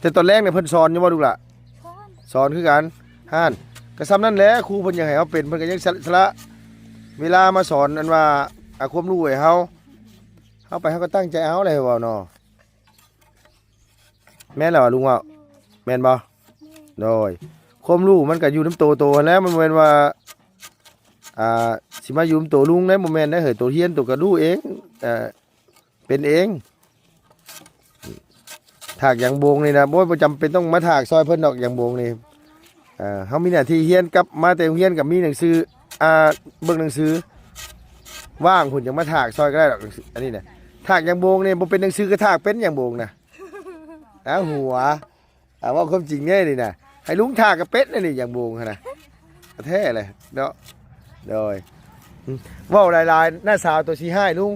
ແຕ່ຕອນແລງນີ້ເພິ່ນສອນຢູ່ບໍ່ລູກຫຼ້າ? ສອນ ສອນຄືກັນ. ຫັ້ນ ກໍສ່ຳນັ້ນແຫຼະ ຄູເພິ່ນຢາກໃຫ້ເຮົາເປັນ ເພິ່ນກໍຍັງສະ ສະຫຼະເວລາມາສອນ ອັນວ່າ ອາ ຄວາມຮູ້ໃຫ້ເຮົາ. ເຮົາໄປເຮົາກໍຕັ້ງໃຈເອົາແຫຼະ ເວົ້າເນາະ. ແມ່ນແລ້ວຫວາລຸງເວົ້າ ແມ່ນບໍ່? ໂດຍ ຄວາມຮູ້ມັນກໍຢູ່ນຳໂຕໂຕຫັ້ນແຫຼະ ມັນບໍ່ແມ່ນວ່າ ອ່າ ຊິມາຢູ່ນຳໂຕລຸງໄດ໋ ບໍ່ແມ່ນໄດ໋ເຮີ້ຍ. ໂຕຮຽນໂຕກໍຮູ້ເອງ ເອີ ເປັນເອງ. ຖາກຢາງໂບງນີ້ນະ ໂອ້ຍ ບໍ່ຈຳເປັນຕ້ອງມາຖາກຊ່ອຍເພິ່ນດອກ ຢາງໂບງນີ້. ເອີ ເຮົາມີໜ້າທີ່ຮຽນ ກັບມາແຕ່ໂຮງຮຽນກໍມີໜັງສື ອ່າ ເບິ່ງໜັງສື ວ່າງພຸ້ນຈັ່ງມາຖາກຊ່ອຍກໍໄດ້ດອກ. ອັນນີ້ນະ ຖາກຢາງໂບງນີ້ ບໍ່ເປັນໜັງສືກໍຖາກເປັນ ຢາງໂບງນະ. ອາ ຫົວ ອາ ເວົ້າຄວາມຈິງເດ້ນີ້ນະ ໃຫ້ລຸງຖາກກໍເປັນນະນີ້ ຢາງໂບງຫັ້ນນະ ແທ້ເລີຍເນາະ. ໂດຍ ອືມ ເວົ້າຫຼາຍໆ ນ້າສາວໂຕຊິຮ້າຍລຸງ.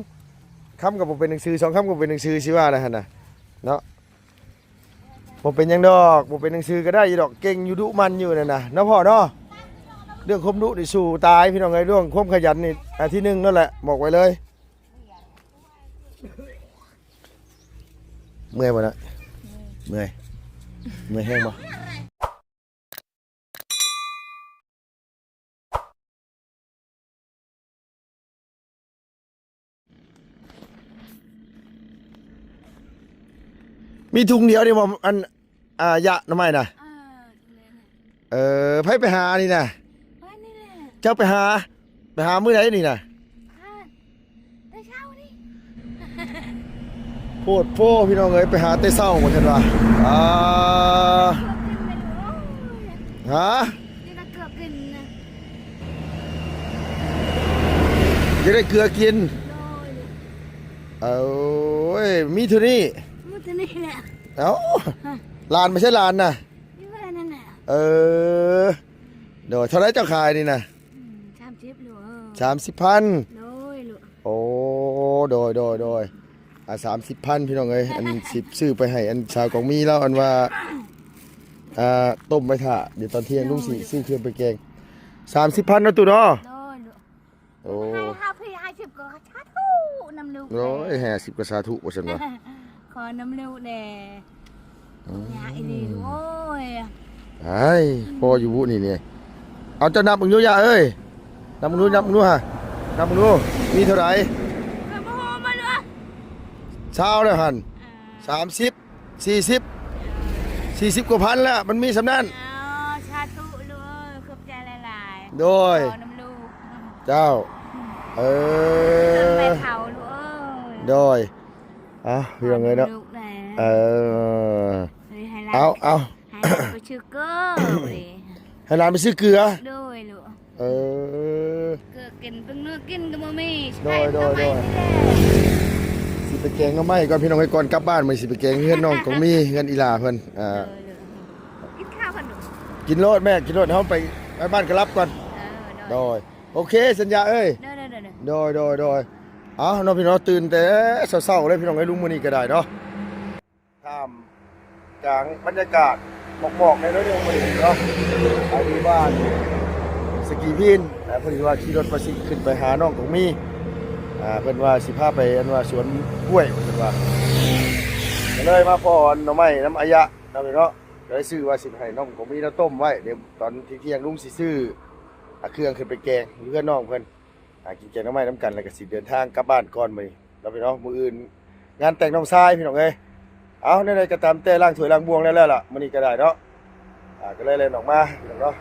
ຄຳກໍບໍ່ເປັນໜັງສື ສອງຄຳກໍບໍ່ເປັນໜັງສື ຊິວ່າລະຫັ້ນນະເນາະ. ບໍ່ເປັນຫຍັງດອກ ບໍ່ເປັນໜັງສືກໍໄດ້ຢູ່ດອກ ເກັ່ງຢູ່ ດຸໝັ່ນຢູ່ນັ້ນນະເນາະພໍ່ເນາະ. ເລື່ອງຄວາມດຸນີ້ສູ້ຕາຍ ພີ່ນ້ອງເອີຍ ເລື່ອງຄວາມຂະຫຍັນນີ້ ອາ ທີໜຶ່ງນັ້ນແຫຼະ ບອກໄວ້ເລີຍ. ເມື່ອຍບໍ່ນະ? ເມື່ອຍ ເມື່ອຍແຮງບໍ່? ມີຖົງດຽວນີ້ບໍ່ ອັນ ອ່າ ຢາໜໍ່ໄມ້ນະ? ເອີ ຖົງດຽວນີ້. ເອີ ໃຜໄປຫາອັນນີ້ນະ? ຂ້ອຍນີ້ແຫຼະ. ເຈົ້າໄປຫາ ໄປຫາມື້ໃດນີ້ນະ? ຫາແຕ່ເຊົ້ານີ້. ໂພດໂພ ພີ່ນ້ອງເອີຍ ໄປຫາແຕ່ເຊົ້າວ່າຊັ້ນວ່າ. ອ່າ ເກືອກິນແມ່ນບໍ່? ຮະ? ນີ້ນະ ເກືອກິນນະ. ຢາກໄດ້ເກືອກິນ? ໂດຍ. ໂອ້ຍ ມີເທົ່ານີ້? ມີເທົ່ານີ້ແຫຼະ. ເອົ້າ ຮະ ຫຼານ ໄປໃສຫຼານນະ? ຢູ່ເຮືອນນັ້ນແຫຼະ. ເອີ ໂດຍ. ເທົ່າໃດເຈົ້າຂາຍນີ້ນະ? ອືມ ສາມສິບລູກເອີຍ. ສາມສິບພັນ. ໂດຍລູກ. ໂອ້ ໂດຍ ໂດຍ ໂດຍ. ອ່າ ສາມສິບພັນ ພີ່ນ້ອງເອີຍ ອັນຊິຊື້ໄປໃຫ້ອັນສາວກອງມີລາວ ອັນວ່າ ອ່າ ຕົ້ມໄວ້ຖ້າ ດຽວຕອນທ່ຽງ ໂດຍ ລຸງຊິຊື້ເຄື່ອງໄປແກງ. ສາມສິບພັນເນາະຕູ້ເນາະ. ໂດຍ ໂອ້ ໃຫ້ຫ້າສິບກໍສາທຸນຳລູກ. ໂອ້ຍ ໃຫ້ຫ້າສິບກໍສາທຸວ່າຊັ້ນວ່າ. ຂໍນຳລູກແດ່. ອືມ ຍາກອີ່ຫຼີລູກເອີຍ. ອ້າຍ ພໍຢູ່ບຸນີ້ນີ້. ເອົາ ເຈົ້ານັບເບິ່ງດູ ຍ່າເອີຍ ນັບເບິ່ງດູ ນັບເບິ່ງດູຫາ ນັບເບິ່ງດູ ມີເທົ່າໃດ? ຂ້ອຍບໍ່ຮູ້ໝົດເລີຍ. ຊາວແລ້ວຫັ້ນ. ອ່າ ສາມສິບ ສີ່ສິບ ສີ່ສິບກວ່າພັນແລ້ວ ມັນມີສ່ຳນັ້ນ. ອໍ ສາທຸລູກເອີຍ ຂອບໃຈຫຼາຍໆ. ໂດຍ ຂໍນຳລູກ. ເຈົ້າ ອືມ ເອີ ແມ່ເຖົ້າລູກເອີຍ. ໂດຍ. ອ່ະ ພີ່ນ້ອງເອີຍເນາະ. ເອີ ເອົາ ເອົາ ໃຫ້ຫຼານໄປຊື້ເກືອ. ໂດຍ ໃຫ້ຫຼານໄປຊື້ເກືອ. ໂດຍລູກ. ເອີ ເກືອກິນ ເບິ່ງເນື້ອກິນກໍບໍ່ມີ. ໂດຍ ໂດຍ ໂດຍ. ຊິໄປແກງໜໍ່ໄມ້ກ່ອນ ພີ່ນ້ອງເອີຍ ກ່ອນກັບບ້ານ ມື້ນີ້ຊິໄປແກງເຮືອນນ້ອງກອງມີ ເຮືອນອີ່ຫຼ້າເພິ່ນ. ອ່າ ໂດຍ ໂດຍ. ກິນຂ້າວກ່ອນລູກ. ກິນໂລດແມ່ ກິນໂລດ ເຮົາໄປ ໄປບ້ານກະລັບກ່ອນ. ເອີ ໂດຍ ໂດຍ. ໂອເຄ ສັນຍາເອີຍ. ໂດຍ ໂດຍ ໂດຍ. ເອົາເນາະ ພີ່ນ້ອງ ຕື່ນແຕ່ເຊົ້າໆເລີຍ ພີ່ນ້ອງເອີຍ ລຸງມື້ນີ້ກໍໄດ້ເນາະ. ທ່າມກາງບັນຍາກາດໝອກໆ ແດ່ໜ້ອຍໜຶ່ງມື້ນີ້ເນາະ ຢູ່ບ້ານສະກີພີນ. ເພິ່ນວ່າຂີ່ລົດວ່າຊິຂຶ້ນໄປຫານ້ອງກອງມີ ເພິ່ນວ່າຊິພາໄປ ອັນວ່າສວນກ້ວຍ ເພິ່ນວ່າ ກໍເລີຍມາພໍ່ໜໍ່ໄມ້ນຳອາຍະເນາະ ເນາະ. ກໍເລີຍຊື້ວ່າຊິໃຫ້ນ້ອງກອງມີລາວຕົ້ມໄວ້ ດຽວຕອນທ່ຽງໆ ລຸງຊິຊື້ ອາ ເຄື່ອງຂຶ້ນໄປແກງຢູ່ເຮືອນນ້ອງເພິ່ນ. ຫາກິນແກງໜໍ່ໄມ້ນຳກັນ ແລ້ວກໍຊິເດີນທາງກັບບ້ານກ່ອນມື້ນີ້ເນາະ ພີ່ນ້ອງ. ມື້ອື່ນງານແຕ່ງນ້ອງຊາຍ ພີ່ນ້ອງເອີຍ. ເອົາ ແນວໃດກໍຕາມແຕ່ ລ້າງຖ້ວຍລ້າງບ່ວງແລ້ວໆລະ ມື້ນີ້ກໍໄດ້ເນາະ. ອ່າ ກໍເລີຍແລ່ນອອກມາ ພີ່ນ້ອງເນາະ.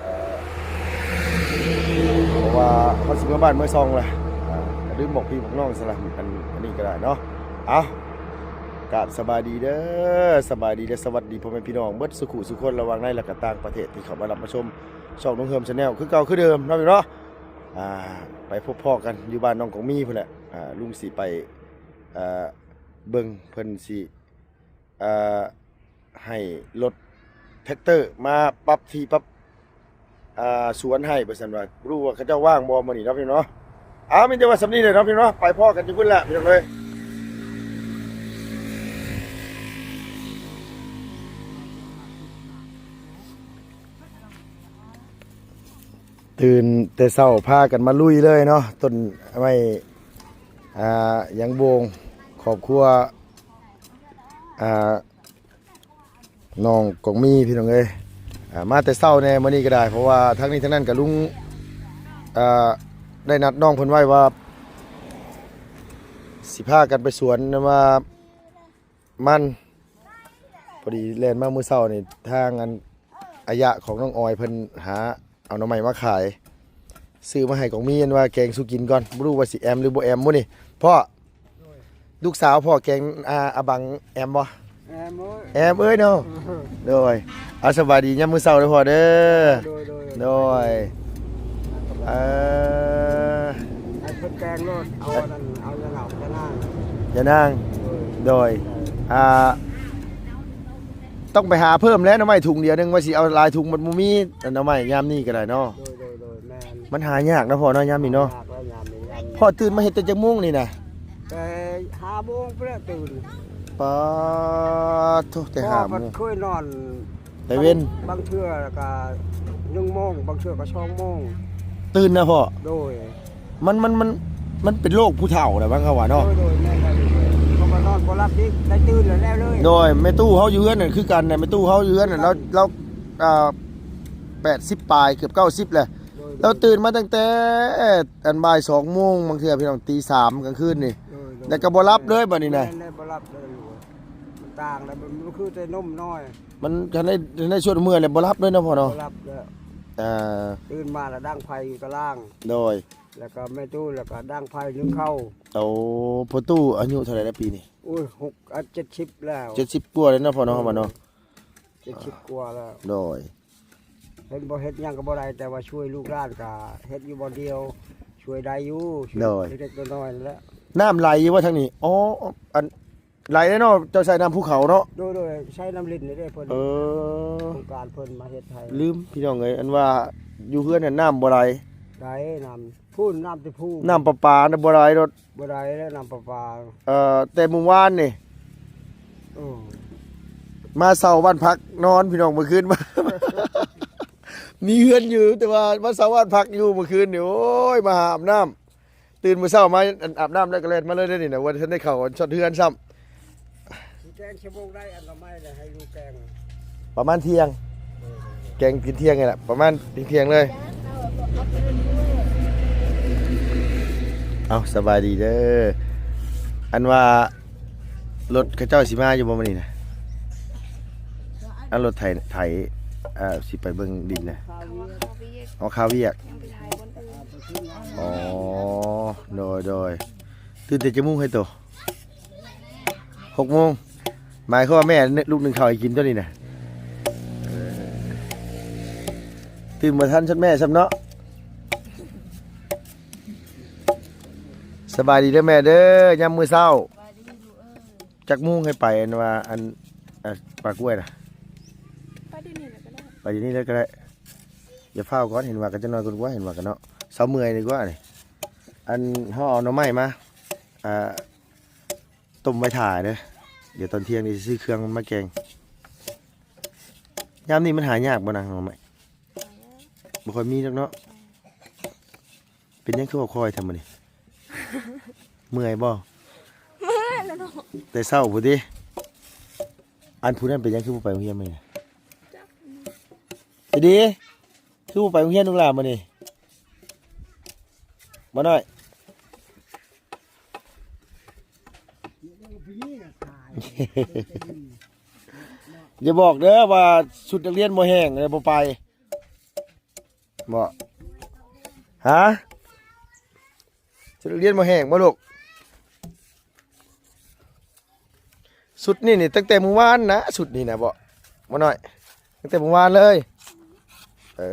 ເອີ ເພາະວ່າເຮົາຊິເມືອບ້ານເມືອຊ່ອງລະ ອ່າ ກໍລືມບອກພີ່ບອກນ້ອງຊະລະ ອັນ ອັນນີ້ກໍໄດ້ເນາະ. ເອົາ ກາບສະບາຍດີເດີ ສະບາຍດີ ແລະ ສະຫວັດດີພໍ່ແມ່ພີ່ນ້ອງເບິດສູ່ຄູ່ສູ່ຄົນ ລະຫວ່າງໃນ ແລະ ກໍຕ່າງປະເທດ ທີ່ເຂົ້າມາຮັບມາຊົມຊ່ອງນ້ອງເຮີມແຊນແນວ ຄືເກົ່າຄືເດີມເນາະ ພີ່ນ້ອງເນາະ. ອ່າ ໄປພົບພໍ້ກັນຢູ່ບ້ານນ້ອງກອງມີພຸ້ນແຫຼະ. ອ່າ ລຸງຊິໄປ ເອີ ເບິ່ງເພິ່ນຊິ ເອີ ໃຫ້ລົດແທັກເຕີມາປັບທີ່ປັບ ອ່າ ສວນໃຫ້ ວ່າຊັ້ນວ່າ. ບໍ່ຮູ້ວ່າເຂົາເຈົ້າວ່າງບໍ່ມື້ນີ້ເນາະ ພີ່ນ້ອງເນາະ. ເອົາ ມີແຕ່ວ່າສ່ຳນີ້ແຫຼະເນາະ ພີ່ນ້ອງເນາະ. ໄປພໍ້ກັນຢູ່ພຸ້ນແຫຼະ ພີ່ນ້ອງເອີຍ. ຕື່ນແຕ່ເຊົ້າພາກັນມາລຸຍເລີຍເນາະ ຕົ້ນໄມ້ ອ່າ ຢາງໂບງ ຄອບຄົວ ອ່າ ນ້ອງກອງມີພີ່ນ້ອງເອີຍ ອ່າ ມາແຕ່ເຊົ້າແດ່ມື້ນີ້ກໍໄດ້ ເພາະວ່າທັງນີ້ທັງນັ້ນກໍລຸງ ອ່າ ໄດ້ນັດນ້ອງເພິ່ນໄວ້ວ່າ ຊິພາກັນໄປສວນວ່າມັນ ພໍດີແລ່ນມາມື້ເຊົ້ານີ້ ທາງອັນ ອາຍະຂອງນ້ອງອອຍເພິ່ນຫາ ເອົາໜໍ່ໄມ້ມາຂາຍ ຊື້ມາໃຫ້ກອງມີ ອັນວ່າແກງສູ່ກິນກ່ອນ ບໍ່ຮູ້ວ່າຊິແອມຫຼືບໍ່ແອມມື້ນີ້. ພໍ່ ລູກສາວພໍ່ແກງ ອ່າ ອາບັງແອມບໍ່? ແອມເອີຍ ແອມເອີຍເນາະ. ໂດຍ ເອົາ ສະບາຍດີຍາມມື້ເຊົ້າເດີພໍ່ເດີ. ໂດຍ ໂດຍ ໂດຍ ເອີ ໃຫ້ເພິ່ນແກງໂລດ ເອົາອັນນັ້ນ ເອົາຍາເຫຼົ້າ ຍານາງ ຍານາງ. ໂດຍ ໂດຍ ອ່າ ຕ້ອງໄປຫາເພີ່ມແລ້ວ ໜໍ່ໄມ້ຖົງດຽວໜຶ່ງ ວ່າຊິເອົາຫຼາຍຖົງ ມັນບໍ່ມີ ໜໍ່ໄມ້ຍາມນີ້ກໍໄດ້ເນາະ. ໂດຍ ໂດຍ ໂດຍ ແມ່ນ ມັນຫາຍາກນະພໍ່ເນາະ ຍາມນີ້ເນາະ. ຍາກແລ້ວຍາມນີ້ ພໍ່ຕື່ນມາເຮັດແຕ່ຈັກໂມງນີ້ນະ? ແຕ່ຫ້າໂມງພຸ້ນແຫຼະຕື່ນ. ປາດໂທ້ ແຕ່ຫ້າໂມງ ພໍ່ມັນເຄີຍນອນ ແຕ່ເວັນ ບາງເທື່ອກໍໜຶ່ງໂມງ ບາງເທື່ອກໍສອງໂມງ ຕື່ນນະພໍ່. ໂດຍ ມັນ ມັນ ມັນ ມັນເປັນໂລກຜູ້ເຖົ້າແຫຼະ ບາງເຂົາວ່າເນາະ. ໂດຍ ໂດຍ ແມ່ນ ເຂົາກໍນອນບໍ່ຫຼັບອີກ ໄດ້ຕື່ນແລ້ວແລ້ວເລີຍ. ໂດຍ ແມ່ຕູ້ເຮົາຢູ່ເຮືອນນັ້ນຄືກັນນະ ແມ່ຕູ້ເຮົາຢູ່ເຮືອນນັ້ນ ລາວ ລາວ ອ່າ ແປດສິບປາຍ ເກືອບເກົ້າສິບແຫຼະ. ໂດຍ ລາວຕື່ນມາຕັ້ງແຕ່ອັນບ່າຍສອງໂມງ ບາງເທື່ອພີ່ນ້ອງ ຕີສາມກາງຄືນນີ້. ໂດຍ ໂດຍ ແລ້ວກໍບໍ່ຫຼັບເລີຍບັດນີ້ນະ. ແມ່ນ ບໍ່ຫຼັບເລີຍ ມັນຕ່າງແລ້ວ ມັນຄືແຕ່ນົມນ້ອຍ ມັນທັນໄດ້ ທັນໄດ້ຊວນເມື່ອຍແລ້ວ ບໍ່ຫຼັບເລີຍເນາະພໍ່ເນາະ. ບໍ່ຫຼັບແລ້ວ ອ່າ ຕື່ນມາແລ້ວດັງໄຟຢູ່ຕາລ່າງ. ໂດຍ ແລ້ວກໍແມ່ຕູ້ ແລ້ວກໍດັງໄຟໜຶ້ງເຂົ້າ. ໂອ້ ພໍ່ຕູ້ອາຍຸເທົ່າໃດແລ້ວປີນີ້? ໂອ້ຍ ຫົກ ອ່າ ເຈັດສິບແລ້ວ ເຈັດສິບກວ່າແລ້ວເນາະພໍ່ເນາະ. ເອີ ເຮົາວ່າເນາະ ເຈັດສິບກວ່າແລ້ວ. ໂດຍ ເພິ່ນບໍ່ເຮັດຫຍັງກໍບໍ່ໄດ້ ແຕ່ວ່າຊ່ວຍລູກຫຼານກໍເຮັດຢູ່ບ່ອນດຽວ ຊ່ວຍໄດ້ຢູ່. ໂດຍ ເລັກໆນ້ອຍໆນັ້ນແຫຼະ. ນ້ຳໄຫຼຢູ່ບໍ່ທາງນີ້? ອໍ ອັນ ໄຫຼເດ້ເນາະ ເຈົ້າໃຊ້ນ້ຳພູເຂົາເນາະ. ໂດຍ ໂດຍ ໃຊ້ນ້ຳລິນນີ້ເດ້ເພິ່ນ. ເອີ ໂຄງການເພິ່ນມາເຮັດໃຫ້. ລືມພີ່ນ້ອງເອີຍ ອັນວ່າຢູ່ເຮືອນນັ້ນນ້ຳບໍ່ໄຫຼ. ໄຫຼ ນ້ຳພຸ້ນ ນ້ຳແຕ່ພູ ນ້ຳປະປານະບໍ່ໄຫຼໂລດ. ບໍ່ໄດ້ແລ້ວນ້ຳປະປາ. ເອີ ແຕ່ມື້ວານນີ້ ໂອ້ ມາເຊົ່າບ້ານພັກນອນພີ່ນ້ອງ ມື້ຄືນມາ ມີເຮືອນຢູ່ ແຕ່ວ່າມາເຊົ່າບ້ານພັກຢູ່ມື້ຄືນນີ້. ໂອ້ຍ ມາຫາອາບນ້ຳ ຕື່ນມື້ເຊົ້າມາ ອັນ ອາບນ້ຳແລ້ວກໍແລ່ນມາເລີຍເດ້ນີ້ນະ ບໍ່ທັນໄດ້ເຂົ້າອັນຊອດເຮືອນຊ້ຳ. ຊິແກງຊົ່ວໂມງໃດ ອັນໜໍ່ໄມ້ນະ ໃຫ້ລູກແກງ? ປະມານທ່ຽງ ແກງກິນທ່ຽງນີ້ແຫຼະ ປະມານທ່ຽງໆເລີຍ. ເອົາ ສະບາຍດີເດີ. ອັນວ່າລົດເຂົາເຈົ້າຊິມາຢູ່ບໍ່ມື້ນີ້ນະ? ອັນລົດໄຖ ໄຖ ເອີ ຊິໄປເບິ່ງດິນນະ. ເອົາຄາວຽກ. ອໍ ໂດຍໆ. ຕື່ນແຕ່ຈັກໂມງໃຫ້ໂຕ? ຫົກໂມງ ໝາຍຄວາມວ່າແມ່ລຸກໜຶ້ງເຂົ້າໃຫ້ກິນຕົວນີ້ນະ. ເອີ ຕື່ນບໍ່ທັນຊອດແມ່ຊ້ຳເນາະ. ສະບາຍດີເດີແມ່ເດີ ຍາມມື້ເຊົ້າ. ຈັກໂມງໃຫ້ໄປ ອັນວ່າ ອັນ ອ່າ ປ່າກ້ວຍນະ? ໄປດຽວນີ້ເລີຍກໍໄດ້ ໄປດຽວນີ້ເລີຍກໍໄດ້. ຢ່າຟ້າວກ່ອນ ເຫັນວ່າກັນຈັກໜ້ອຍກ່ອນກວ່າ ເຫັນວ່າກັນເນາະ. ເຊົາເມື່ອຍດີກວ່ານີ້. ອັນ ເຮົາເອົາໜໍ່ໄມ້ມາ ອ່າ ຕົ້ມໄວ້ຖ້າເດີ ດຽວຕອນທ່ຽງນີ້ຊິຊື້ເຄື່ອງມາແກງ. ຍາມນີ້ມັນຫາຍາກບໍ່ນາງ ໜໍ່ໄມ້? ບໍ່ຄ່ອຍມີດອກເນາະ. ເປັນຫຍັງຄືເວົ້າຄ່ອຍແທ້ມື້ນີ້? ເມື່ອຍບໍ່? ເມື່ອຍແລ້ວເນາະ ແຕ່ເຊົ້າພຸ້ນຕິ. ອັນຜູ້ນັ້ນເປັນຫຍັງຄືບໍ່ໄປໂຮງຮຽນມື້ນີ້? ໄອ້ດີ ຄືບໍ່ໄປໂຮງຮຽນລູກຫຼານມື້ນີ້? ບໍ່ນ້ອຍ ຢ່າບອກເດີວ່າຊຸດນັກຮຽນບໍ່ແຫ້ງເລີຍບໍ່ໄປ. ບໍ່ ຮະ? ຊຸດນັກຮຽນບໍ່ແຫ້ງບໍ່ລູກ? ຊຸດນີ້ນີ້ຕັ້ງແຕ່ມື້ວານນະ ຊຸດນີ້ນະບໍ່ ບໍ່ນ້ອຍ ຕັ້ງແຕ່ມື້ວານເລີຍ. ເອີ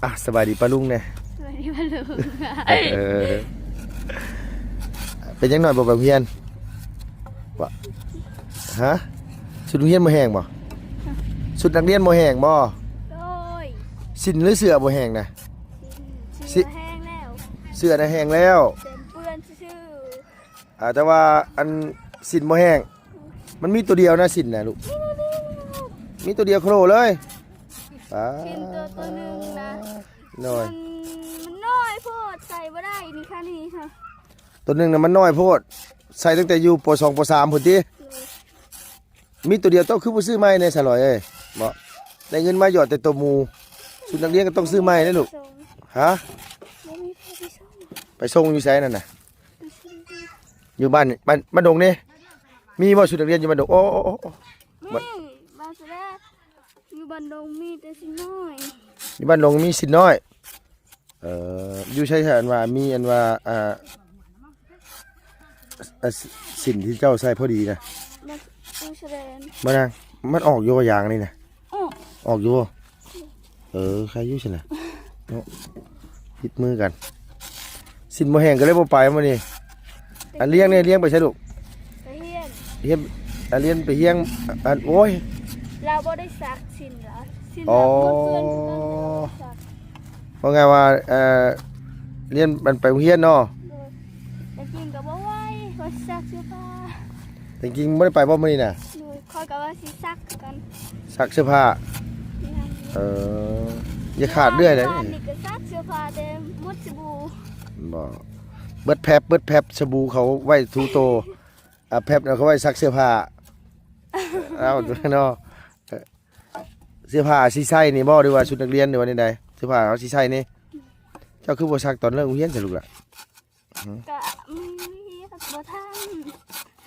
ອ່ະ ສະບາຍດີປ້າລຸງແດ່. ສະບາຍດີປ້າລຸງ. ເອີ ເປັນຫຍັງນ້ອຍບໍ່ໄປໂຮງຮຽນ? ວ່າ ຮະ? ຊຸດໂຮງຮຽນບໍ່ແຫ້ງບໍ່? ຊຸດນັກຮຽນບໍ່ແຫ້ງບໍ່? ໂດຍ. ສິ້ນຫຼືເສື້ອບໍ່ແຫ້ງນະ? ສິ້ນ. ຊິ- ເສື້ອແຫ້ງແລ້ວ. ເສື້ອນະແຫ້ງແລ້ວ. ເປັນເປື້ອນຊື່ໆ. ອ່າ ແຕ່ວ່າອັນສິ້ນບໍ່ແຫ້ງ ມັນມີຕົວດຽວນະ ສິ້ນນະລູກ ມີຕົວດຽວໂຄໂລເລີຍ. ປາ ສິ້ນຕົວ ຕົວໜຶ່ງນະ ໂດຍ ມັນ ມັນນ້ອຍໂພດ ໃສ່ບໍ່ໄດ້ນີ້ຄ່ະ ນີ້ຄ່ະ. ຕົວໜຶ່ງນະມັນນ້ອຍໂພດ ໃສ່ຕັ້ງແຕ່ຢູ່ ປໍສອງ ປໍສາມພຸ້ນຕິ. ໂດຍ. ມີໂຕດຽວ ເຈົ້າຄືບໍ່ຊື້ໃໝ່ແດ່ສາວຫຼອຍເອີຍ? ບໍ່ ໄດ້ເງິນມາຢອດແຕ່ໂຕໝູ່. ຊຸດນັກຮຽນກໍຕ້ອງຊື້ໃໝ່ເດ້ລູກ. ຮະ? ບໍ່ມີໃຜໄປສົ່ງ. ໄປສົ່ງຢູ່ໃສນັ້ນນະ? ໄປສົ່ງຢູ່ ຢູ່ບ້ານ ບ້ານ ບ້ານດົງນີ້. ມີບໍ່ຊຸດນັກຮຽນຢູ່ບ້ານດົງ? ໂອ້ ໂອ້ ໂອ້ ໂອ້ ມີ ບ້ານສະແລດ ຢູ່ບ້ານດົງມີແຕ່ຊິນນ້ອຍ. ຢູ່ບ້ານດົງມີຊິນນ້ອຍ. ເອີ ຢູ່ໃສ ອັນວ່າ ມີອັນວ່າ ອ່າ ອ່າ ຊິນທີ່ເຈົ້າໃສ່ພໍດີນະ? ມັນ ຢູ່ສະແດນ. ມານາງ ມັນອອກຢູ່ບໍ່ຢາງນີ້ນະ? ອອກ ອອກຢູ່ບໍ່? ເອີ ໃຄຢູ່ຊັ້ນນະ ເນາະ ຜິດມືກັນ. ຊິນບໍ່ແຫ້ງກໍເລີຍບໍ່ໄປມື້ນີ້. ອັນລ້ຽງນີ້ ລ້ຽງໄປໃສລູກ? ໄປຮຽນ. ຮຽນ ອັນລ້ຽງໄປຮຽນ ອັນ ໂອ້ຍ ລາວບໍ່ໄດ້ຊັກຊິນລະ ຊິນລາວໝົດເປື້ອນຄືກັນ ແຕ່ວ່າບໍ່ໄດ້ຊັກ. ເວົ້າງ່າຍວ່າ ເອີ ຮຽນ ມັນໄປໂຮງຮຽນເນາະ. ໂດຍ ແຕ່ຈິງກໍບໍ່ໄຫວ ເພາະຊັກເສື້ອຜ້າ. ແຕ່ຈິງບໍ່ໄດ້ໄປບໍ່ມື້ນີ້ນະ? ໂດຍ ຂ້ອຍກໍວ່າຊິຊັກຄືກັນ. ຊັກເສື້ອຜ້າ. ແມ່ນ. ເອີ ຢ່າຂາດເລື້ອຍເດ້. ວານນີ້ກໍຊັກເສື້ອຜ້າແຕ່ໝົດສະບູ່. ບໍ່ ເບິດແພັບ ເບິດແພັບ ສະບູ່ເຂົາໄວ້ຖູໂຕ. ອ່າ ແພັບເຂົາໄວ້ຊັກເສື້ອຜ້າ. ເອົາເນາະ. ເອີ ເສື້ອຜ້າຊິໃສ່ນີ້ບໍ່ ຫຼືວ່າຊຸດນັກຮຽນ ຫຼືວ່າແນວໃດ? ເສື້ອຜ້າເຮົາຊິໃສ່ນີ້. ເຈົ້າຄືບໍ່ຊັກຕອນເລີກໂຮງຮຽນຊະລູກຫຼະ? ຫື? ກະ ອືມ ບໍ່ທັນ.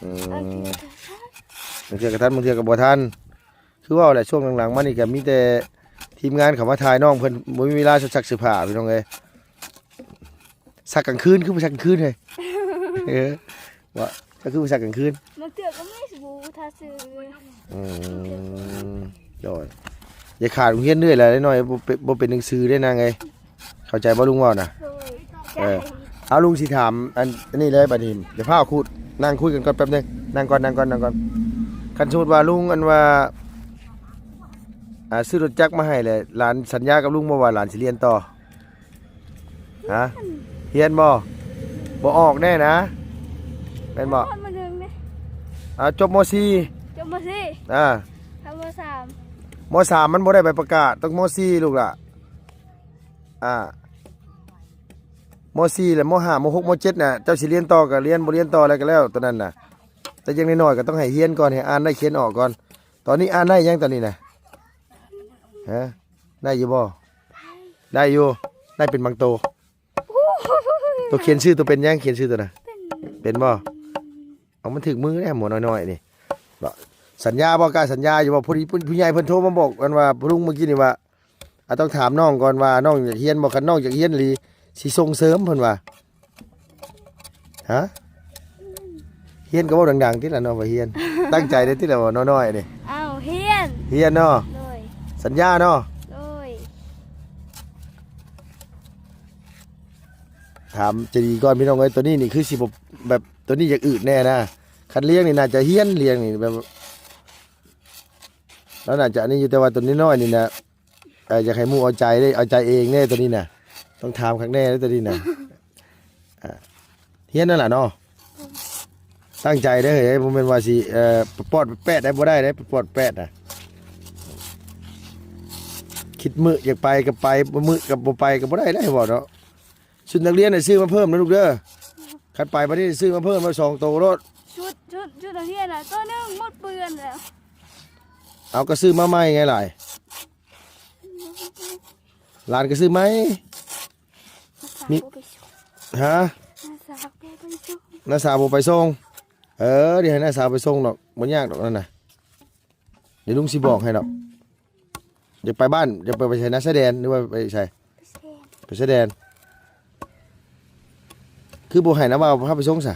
ອືມ ບາງເທື່ອກໍທັນ ບາງເທື່ອກໍທັນ ບາງເທື່ອກໍບໍ່ທັນ. ຄືເວົ້າແຫຼະ ຊ່ວງຫຼັງໆມານີ້ກໍມີແຕ່ທີມງານເຂົ້າມາຖ່າຍນ້ອງເພິ່ນ ບໍ່ມີເວລາຊັກເສື້ອຜ້າ ພີ່ນ້ອງເອີຍ. ຊັກກາງຄືນ ຄືບໍ່ຊັກກາງຄືນເຮີຍ? ເອີ ວ່າ ເຈົ້າຄືບໍ່ຊັກກາງຄືນ? ບາງເທື່ອກໍມີສະບູ່ທາຊື່. ອືມ ໂດຍ ຢ່າຂາດໂຮງຮຽນເລື້ອຍລະ ນ້ອຍບໍ່ເປັນ ບໍ່ເປັນໜັງສືເດ້ນາງເອີຍ. ເຂົ້າໃຈບໍ່ລຸງເວົ້ານະ? ໂດຍ. ເອີ ເອົາ ລຸງຊິຖາມອັນ ອັນນີ້ເລີຍບັດນີ້ ຢ່າຟ້າວຂູດ ນັ່ງຄຸຍກັນກ່ອນແປັບໜຶ່ງ ນັ່ງກ່ອນ ນັ່ງກ່ອນ ນັ່ງກ່ອນ. ຄັນສົມມຸດວ່າລຸງ ອັນວ່າ ອ່າ ຊື້ລົດຈັກມາໃຫ້ແຫຼະ ຫຼານສັນຍາກັບລຸງບໍ່ວ່າຫຼານຊິຮຽນຕໍ່? ຮະ? ຮຽນບໍ່? ບໍ່ອອກແນ່ນະ ແມ່ນບໍ່? ຮອດ ມ.ໜຶ່ງເດ້. ອ່າ ຈົບ ມ.ສີ່. ຈົບ ມ.ສີ່. ອ່າ ທຳ ມ.ສາມ. ມ.ສາມ ມັນບໍ່ໄດ້ໃບປະກາດ ຕ້ອງ ມ.ສີ່ ລູກຫຼະ. ອ່າ ມ.ສີ່ ແລະ ມ.ຫ້າ ມ.ຫົກ ມ.ເຈັດ ນະ ເຈົ້າຊິຮຽນຕໍ່ກໍຮຽນ ບໍ່ຮຽນຕໍ່ແລ້ວກໍແລ້ວ ໂຕນັ້ນນະ. ແຕ່ຢ່າງໜ້ອຍໆກໍຕ້ອງໃຫ້ຮຽນກ່ອນ ໃຫ້ອ່ານໄດ້ຂຽນອອກກ່ອນ. ຕອນນີ້ອ່ານໄດ້ຍັງຕອນນີ້ນະ? ຮະ? ໄດ້ຢູ່ບໍ່? ໄດ້ຢູ່ ໄດ້ເປັນບາງໂຕ. ໂຕຂຽນຊື່ໂຕເປັນຫຍັງ? ຂຽນຊື່ໂຕນະ ເປັນ ເປັນບໍ່? ເອົາ ມັນຖືກມືເດ້ ໝໍນ້ອຍໆນີ້. ບໍ່ ສັນຍາບໍ່? ກ້າສັນຍາຢູ່ບໍ່? ຜູ້ ຜູ້ໃຫຍ່ເພິ່ນໂທມາບອກກັນວ່າ ລຸງເມື່ອກີ້ນີ້ວ່າ ອາ ຕ້ອງຖາມນ້ອງກ່ອນວ່ານ້ອງຢາກຮຽນບໍ່? ຄັນນ້ອງຢາກຮຽນອີ່ຫຼີ ຊິສົ່ງເສີມເພິ່ນວ່າ. ຮະ? ຮຽນກໍເວົ້າດັງໆຕິລະເນາະ ວ່າຮຽນ. ຕັ້ງໃຈເດ້ຕິລະ ເວົ້ານ້ອຍໆນີ້. ອ້າວ ຮຽນ ຮຽນເນາະ. ໂດຍ. ສັນຍາເນາະ. ໂດຍ. ຖາມໃຈດີກ່ອນພີ່ນ້ອງເອີຍ ໂຕນີ້ນີ້ຄືຊິບໍ່ ແບບ ໂຕນີ້ຢາກອືດແນ່ນະ. ຄັນລ້ຽງນີ້ໜ້າຈະຮຽນ ລ້ຽງນີ້ແບບ ລາວໜ້າຈະອັນນີ້ຢູ່ ແຕ່ວ່າໂຕນ້ອຍໆນີ້ນະ ເອີ ຢາກໃຫ້ໝູ່ເອົາໃຈເດ້ ເອົາໃຈເອງເດ້ ໂຕນີ້ນະ. ຕ້ອງຖາມຄັກແນ່ເດ້ໂຕນີ້ນະ. ອ່າ ຮຽນນັ້ນລະເນາະ. ຕັ້ງໃຈເດີເຮີ້ຍ ບໍ່ແມ່ນວ່າຊິ ເອີ ປອດແປດໄດ້ ບໍ່ໄດ້ເດ້ ປອດແປດນະ. ຄິດມື້ຢາກໄປກໍໄປ ບໍ່ມື້ກໍບໍ່ໄປກໍບໍ່ໄດ້ເດ້ ເວົ້າເນາະ. ຊຸດນັກຮຽນນະຊື້ມາເພີ່ມນະລູກເດີ. ຄັນໄປບັດນີ້ຊື້ມາເພີ່ມມາສອງໂຕໂລດ. ຊຸດ ຊຸດ ຊຸດນັກຮຽນນະ ໂຕໜຶ່ງໝົດເປື້ອນແລ້ວ. ເອົາ ກໍຊື້ມາໃໝ່ໄງຫຼາຍ. ຫຼານກໍຊື້ໃໝ່. ມີ ຮະ? ນ້າສາວບໍ່ໄປສົ່ງ. ນ້າສາວບໍ່ໄປສົ່ງ. ເອີ ດຽວໃຫ້ນ້າສາວໄປສົ່ງດອກ ບໍ່ຍາກດອກນັ້ນນະ. ດຽວລຸງຊິບອກໃຫ້ດອກ. ຢາກໄປບ້ານ ຢາກໄປ ໄປໃສນະ ຊາຍແດນ ຫຼືວ່າໄປໃສ? ໄປຊາຍແດນ. ຄືບໍ່ໃຫ້ນ້າບ່າວພາໄປສົ່ງຊະ?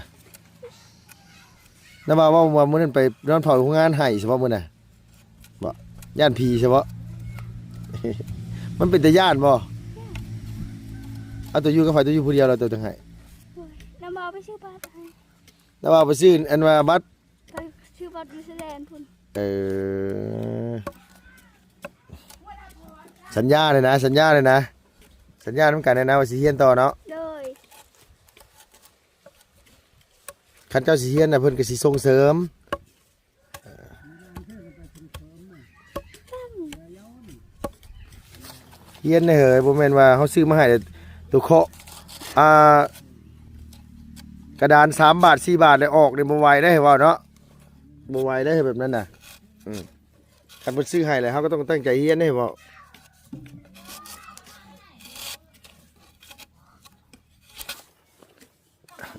ນ້າບ່າວເວົ້າວ່າມື້ນັ້ນໄປນອນເຝົ້າໂຮງງານໄຫ້ຊະບໍ່ມື້ນັ້ນ? ບໍ່ ຢ້ານຜີຊະບໍ່? ມັນເປັນຕາຢ້ານບໍ່? ເອົາ ໂຕຢູ່ກັບໃຜ? ໂຕຢູ່ຜູ້ດຽວລະ ໂຕຈັ່ງໄຫ້? ນ້າບ່າວໄປຊື້ບັດໃຫ້. ນ້າບ່າວໄປຊື້ອັນວ່າບັດ ໄປຊື້ບັດຢູ່ຊາຍແດນພຸ້ນ. ເອີ ສັນຍາເລີຍນະ ສັນຍາເລີຍນະ ສັນຍານຳກັນເລີຍນະວ່າຊິຮຽນຕໍ່ເນາະ. ໂດຍ. ຄັນເຈົ້າຊິຮຽນນະ ເພິ່ນກໍຊິສົ່ງເສີມ. ຮຽນໄດ້ເຮີ້ຍ ບໍ່ແມ່ນວ່າເຮົາຊື້ມາໃຫ້ໂຕເຄາະ ອ່າ ກະດານສາມບາດ ສີ່ບາດ ແລ້ວອອກນີ້ບໍ່ໄຫວເດ້ ເວົ້າເນາະ. ບໍ່ໄຫວເດ້ແບບນັ້ນນະ. ອືມ ຄັນເພິ່ນຊື້ໃຫ້ແລ້ວ ເຮົາກໍຕ້ອງຕັ້ງໃຈຮຽນເດ້ເວົ້າ.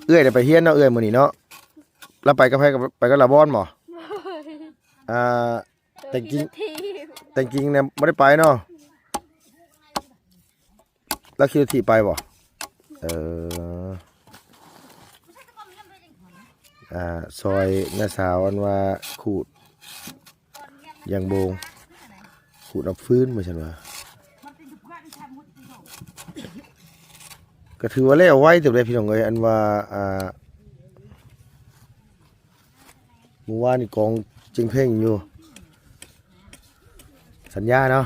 ເອື້ອຍໄດ້ໄປຮຽນເນາະ ເອື້ອຍມື້ນີ້ເນາະ. ລາວໄປກັບໃຜ? ກັບ ໄປກັບລາວບອນບໍ່? ໂດຍ ອ່າ ແຕ່ງກິງ ແຕ່ງກິງນະບໍ່ໄດ້ໄປເນາະ. ລາວຂີ່ລົດຖີບໄປບໍ່? ເອີ ອ່າ ຊ່ອຍນ້າສາວອັນວ່າຂູດຢາງໂບງ ຂູດເອົາຟືນວ່າຊັ້ນວ່າ. ກໍຖືວ່າແລ້ວໄວເຕີບເດ້ພີ່ນ້ອງເອີຍ ອັນວ່າ ອ່າ ມື້ວານນີ້ກອງເຈັງເພັງຢູ່ ສັນຍາເນາະ.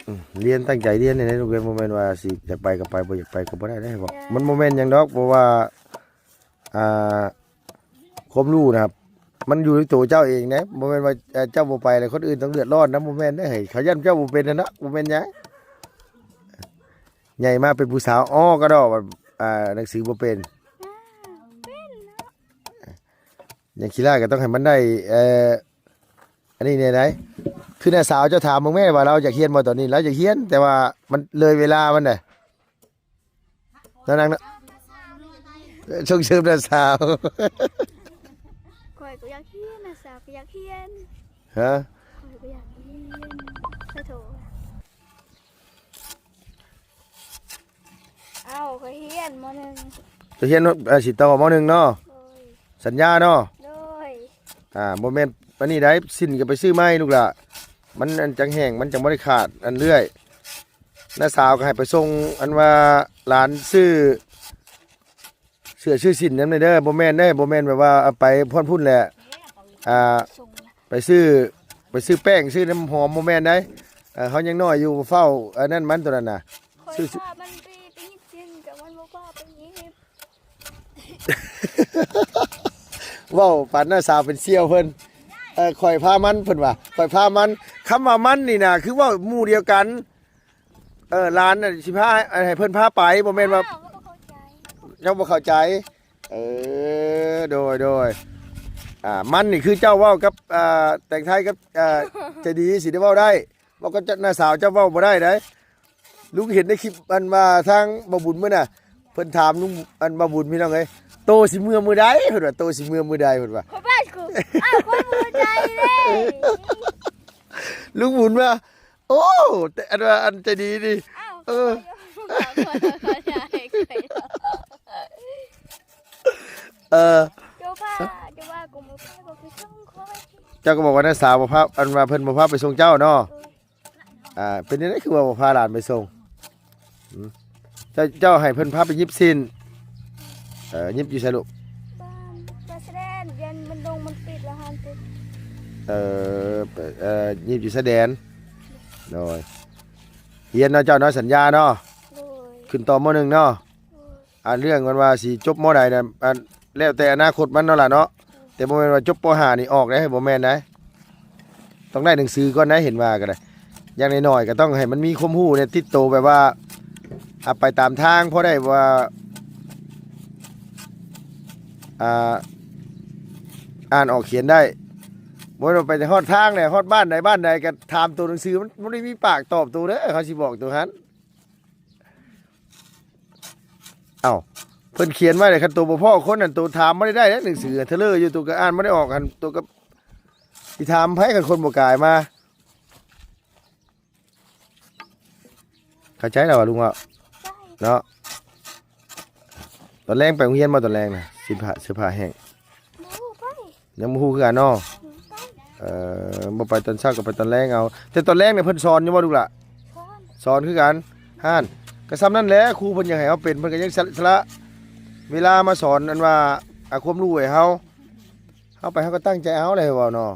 ອືມ ຮຽນຕັ້ງໃຈຮຽນນີ້ແຫຼະລູກເອີຍ ບໍ່ແມ່ນວ່າຊິຢາກໄປກໍໄປ ບໍ່ຢາກໄປກໍບໍ່ໄດ້ເດ້. ມັນບໍ່ແມ່ນຫຍັງດອກ ເພາະວ່າ ອ່າ ຄວາມຮູ້ນະ ມັນຢູ່ໃນໂຕເຈົ້າເອງເດ້ ບໍ່ແມ່ນວ່າ ເອີ ເຈົ້າບໍ່ໄປແລ້ວຄົນອື່ນຕ້ອງເດືອດຮ້ອນນຳ ບໍ່ແມ່ນເດ້ເຮີ້ຍ. ເຂົາຢ້ານເຈົ້າບໍ່ເປັນຫັ້ນນະ ບໍ່ແມ່ນຫຍັງ. ໃຫຍ່ມາເປັນຜູ້ສາວ ອໍ ກະດອກ ອ່າ ໜັງສືບໍ່ເປັນ ເປັນເນາະ. ຫຍັງຂີ້ລ້າຍກໍຕ້ອງໃຫ້ມັນໄດ້ ເອີ ອັນນີ້ແດ່ໃດ໋. ຄືນ້າສາວເຈົ້າຖາມເບິ່ງແມ້ວ່າລາວຢາກຮຽນບໍ່ຕອນນີ້? ລາວຢາກຮຽນ ແຕ່ວ່າມັນເລີຍເວລາມັນແຫຼະ ນ້ອງນາງເນາະ. ສົ່ງເສີມນ້າສາວ ຂ້ອຍກໍຢາກຮຽນ ນ້າສາວກໍຢາກຮຽນ. ຮະ? ຂ້ອຍກໍຢາກຮຽນ. ຂະໂທດ. ເອົ້າ ຂ້ອຍຮຽນ ມໍໜຶ່ງ. ຈະຮຽນ ເອີ ຊິຕໍ່ ມໍໜຶ່ງ ເນາະ? ໂດຍ. ສັນຍາເນາະ? ໂດຍ. ອ່າ ບໍ່ແມ່ນອັນນີ້ໃດ໋ ສິ້ນກໍໄປຊື້ໃໝ່ລູກຫຼ້າ ມັນອັນຈັງແຫ້ງ ມັນຈັ່ງບໍ່ໄດ້ຂາດອັນເລື່ອຍ. ນ້າສາວກໍໃຫ້ໄປສົ່ງ ອັນວ່າຫຼານຊື້ ເສື້ອຊື້ສິ້ນນຳແດ່ເດີ ບໍ່ແມ່ນເດ້ ບໍ່ແມ່ນແບບວ່າເອົາໄປພອນພຸ້ນແຫຼະ ອ່າ ໄປຊື້ ໄປຊື້ແປ້ງ ຊື້ນ້ຳຫອມ ບໍ່ແມ່ນໃດ໋. ເອີ ເຮົາຍັງນ້ອຍຢູ່ ບໍ່ຟ້າວອັນນັ້ນມັນ ໂຕນັ້ນນະ ຂ້ອຍ ຊື້ ພາມັນໄປ ໄປຫຍິບສິ້ນ ແຕ່ມັນບໍ່ພາໄປຫຍິບ. ເວົ້າປານນ້າສາວເປັນສ່ຽວເພິ່ນ ເອີ ຂ້ອຍພາມັນ ເພິ່ນວ່າ ຂ້ອຍພາມັນ. ຄຳວ່າມັນນີ້ນະ ຄືເວົ້າໝູ່ດຽວກັນ. ເອີ ຫຼານນະຊິພາ ໃຫ້ເພິ່ນພາໄປ ບໍ່ແມ່ນວ່າ ອ້າວ ເຈົ້າບໍ່ເຂົ້າໃຈ. ເອີ ໂດຍ ໂດຍ ອ່າ ມັນນີ້ຄືເຈົ້າເວົ້າກັບ ອ່າ ແຕງໄທກັບ ອ່າ ໃຈດີຊິໄດ້ເວົ້າໄດ້ ເວົ້າກັບເຈົ້າ ນ້າສາວເຈົ້າເວົ້າບໍ່ໄດ້ໃດ໋. ລຸງເຫັນໃນຄລິບອັນວ່າທາງບ່າວບຸນມື້ນະ ເພິ່ນຖາມລຸງ ອັນບ່າວບຸນ ພີ່ນ້ອງເອີຍ ໂຕຊິເມືອມື້ໃດ ເພິ່ນວ່າ ໂຕຊິເມືອມື້ໃດ ເພິ່ນວ່າ ຂ້ອຍບ້ານກູ ອ້າວ ຂ້ອຍບໍ່ເຂົ້າໃຈເດ້. ລຸງບຸນວ່າ ໂອ້ ແຕ່ອັນວ່າອັນໃຈດີນີ້ ອ້າວ ເອີ ເຈົ້າພາ ເຈົ້າວ່າກູບໍ່ພາ ບໍ່ຄືຊ່ອງຂ້ອຍ. ເຈົ້າກໍບອກວ່ານ້າສາວບໍ່ພາ ອັນວ່າເພິ່ນບໍ່ພາໄປສົ່ງເຈົ້າເນາະ. ໂດຍ. ອ່າ ເປັນຈັ່ງໃດຄືວ່າບໍ່ພາຫຼານໄປສົ່ງ? ເຈົ້າ ເຈົ້າໃຫ້ເພິ່ນພາໄປຫຍິບສິ້ນ. ເອີ ຫຍິບຢູ່ໃສລູກ? ບ້ານ ບ້ານຊະແດນ ຢ້ານມັນດົງມັນປິດແລ້ວຫັ້ນຕິ. ເອີ ເອີ ຫຍິບຢູ່ຊະແດນ. ໂດຍ. ຮຽນເນາະເຈົ້າເນາະ ສັນຍາເນາະ. ໂດຍ. ຂຶ້ນຕໍ່ ມໍໜຶ່ງ ເນາະ. ໂດຍ. ອ່າ ເລື່ອງມັນວ່າຊິຈົບ ມໍໃດນະ ອັນ ແລ້ວແຕ່ອະນາຄົດມັນເນາະຫຼ້າເນາະ. ໂດຍ. ແຕ່ບໍ່ແມ່ນວ່າຈົບ ປໍຫ້າ ນີ້ອອກເດ້ ບໍ່ແມ່ນໃດ. ຕ້ອງໄດ້ໜັງສືກ່ອນນະ ເຫັນວ່າກໍໄດ້ ຢ່າງໜ້ອຍໆກໍຕ້ອງໃຫ້ມັນມີຄວາມຮູ້ໃນຕິດໂຕ ແບບວ່າ ອາ ໄປຕາມທາງ ພໍໄດ້ວ່າ ອ່າ ອ່ານອອກຂຽນໄດ້. ບໍ່ແມ່ນວ່າໄປຮອດທາງແຫຼະ ຮອດບ້ານໃດບ້ານໃດກໍຖາມໂຕໜັງສື ມັນບໍ່ໄດ້ມີປາກຕອບໂຕເດີ ເຂົາຊິບອກໂຕຫັ້ນ. ເອົ້າ ເພິ່ນຂຽນໄວ້ແຫຼະ ຄັນໂຕບໍ່ພໍ້ຄົນນັ້ນ ໂຕຖາມບໍ່ໄດ້ໄດ້ເດ້ ໜັງສືເທີເລີຢູ່ ໂຕກໍອ່ານບໍ່ໄດ້ອອກຫັ້ນ ໂຕກໍຊິຖາມໃຜ ຄັນຄົນບໍ່ກາຍມາ. ເຂົ້າໃຈແລ້ວວ່າລຸງເວົ້າເນາະ. ຕອນແລງໄປໂຮງຮຽນບໍ່? ຕອນແລງນະ ສິນພະ ເສື້ອຜ້າແຫ້ງ ບໍ່ໄປ. ຍັງບໍ່ຮູ້ຄືກັນເນາະ. ເອີ ບໍ່ໄປຕອນເຊົ້າກໍໄປຕອນແລງເອົາ. ແຕ່ຕອນແລງນີ້ເພິ່ນສອນຢູ່ບໍ່ລູກຫຼ້າ? ສອນ ສອນຄືກັນ. ຫັ້ນ ກໍສ່ຳນັ້ນແຫຼະ ຄູເພິ່ນຢາກໃຫ້ເຮົາເປັນ ເພິ່ນກໍຍັງສະ ສະຫຼະເວລາມາສອນ ອັນວ່າ ອາ ຄວາມຮູ້ໃຫ້ເຮົາ. ເຮົາໄປເຮົາກໍຕັ້ງໃຈເອົາແຫຼະ ເວົ້າເນາະ.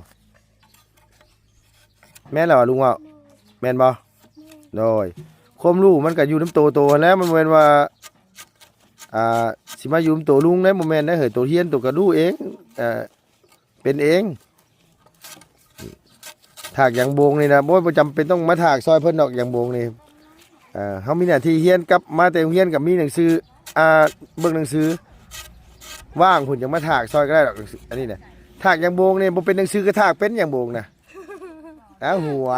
ແມ່ນແລ້ວວ່າລຸງເວົ້າ ແມ່ນບໍ່? ໂດຍ. ຄວາມຮູ້ມັນກໍຢູ່ນຳໂຕໂຕຫັ້ນແຫຼະ ມັນບໍ່ແມ່ນວ່າ ອ່າ ຊິມາຢູ່ນຳໂຕລຸງເດ້ ບໍ່ແມ່ນເດ້ເຮີ້ຍ. ໂຕຮຽນໂຕກໍຮູ້ເອງ ເອີ ເປັນເອງ. ຖາກຢາງໂບງນີ້ນະ ໂອ້ຍ ບໍ່ຈຳເປັນຕ້ອງມາຖາກຊ່ອຍເພິ່ນດອກ ຢາງໂບງນີ້. ເອີ ເຮົາມີໜ້າທີ່ຮຽນ ກັບມາແຕ່ໂຮງຮຽນກໍມີໜັງສື ອ່າ ເບິ່ງໜັງສື ວ່າງພຸ້ນຈັ່ງມາຖາກຊ່ອຍກໍໄດ້ດອກ. ອັນນີ້ນະ ຖາກຢາງໂບງນີ້ ບໍ່ເປັນໜັງສືກໍຖາກເປັນ ຢາງໂບງນະ. ອ້າວ ຫົວ